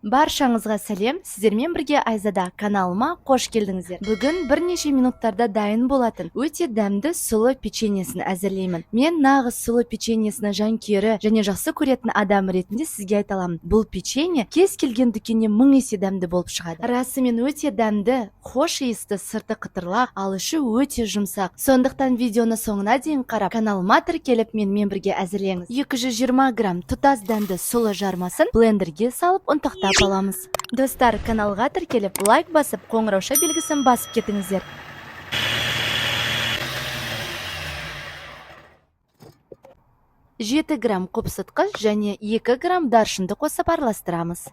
Баршаңызға сәлем, сіздермен бірге Айзада. Каналыма қош келдіңіздер. Бүгін бірнеше минуттарда дайын болатын өте дәмді сұлы печеньесін әзірлеймін. Мен нағыз сұлы печеньесінің жанкүйері және жақсы көретін адам ретінде сізге айта аламын. Бұл печенье кез келген дүкеннен мың есе дәмді болып шығады. Расымен өте дәмді, хош иісті, сырты қытырлақ, ал іші өте жұмсақ. Сондықтан видеоны соңына дейін қарап, каналыма тіркеліп, менімен бірге әзірлеңіз. 220 грамм тұтас дәнді сұлы жармасын блендерге салып ұнтақтап аламыз. Достар, каналға тіркеліп, лайк басып, қоңырауша белгісін басып кетіңіздер. 7 грамм қопсытқыш және 2 грамм даршынды қосып араластырамыз.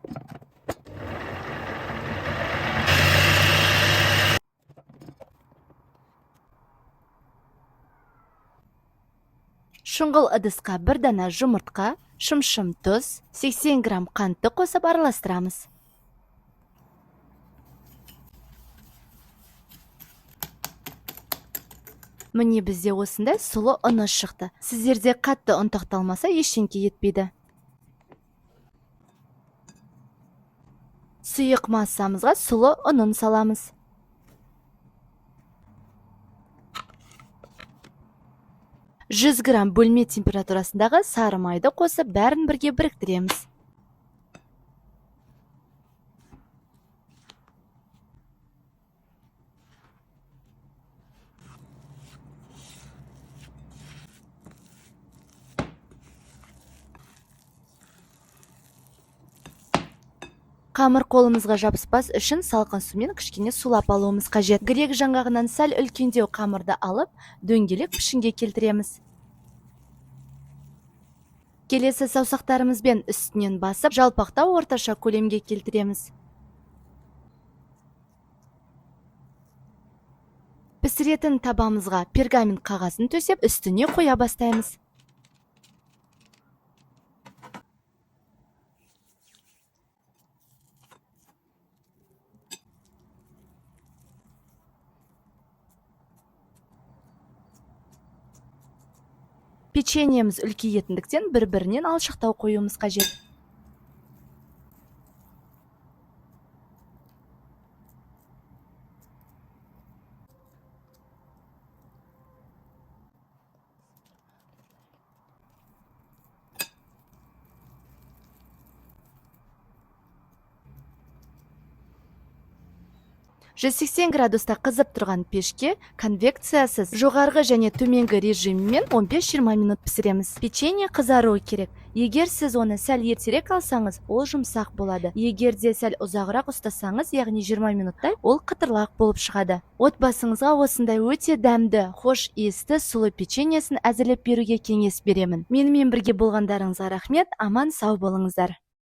Шұңғыл ыдысқа бір дана жұмыртқа, шымшым тұз, 80 грамм қантты қосып араластырамыз. Міне, бізде осындай сұлы ұны шықты. Сіздерде қатты ұнтақталмаса, ештеңке етпейді. Сұйық массамызға сұлы ұнын саламыз. 100 грамм бөлме температурасындағы сары майды қосып, бәрін бірге біріктіреміз. Қамыр қолымызға жабыспас үшін салқын сумен кішкене сулап алуымыз қажет. Грек жаңғағынан сәл үлкендеу қамырды алып, дөңгелек пішінге келтіреміз. Келесі саусақтарымызбен үстінен басып, жалпақтау орташа көлемге келтіреміз. Пісіретін табамызға пергамент қағазын төсеп, үстіне қоя бастаймыз. Печеньеміз үлкейетіндіктен бір-бірінен алшақтау қоюымыз қажет. 180 градуста қызып тұрған пешке конвекциясыз жоғарғы және төменгі режиммен 15-20 минут пісіреміз. Печенье қызаруы керек. Егер сіз оны сәл ертерек алсаңыз, ол жұмсақ болады. Егер де сәл ұзағырақ ұстасаңыз, яғни 20 минуттай, ол қытырлақ болып шығады. Отбасыңызға осындай өте дәмді, хош иісті сұлы печеньесін әзірлеп беруге кеңес беремін. Менімен бірге болғандарыңызға рахмет, аман сау болыңыздар.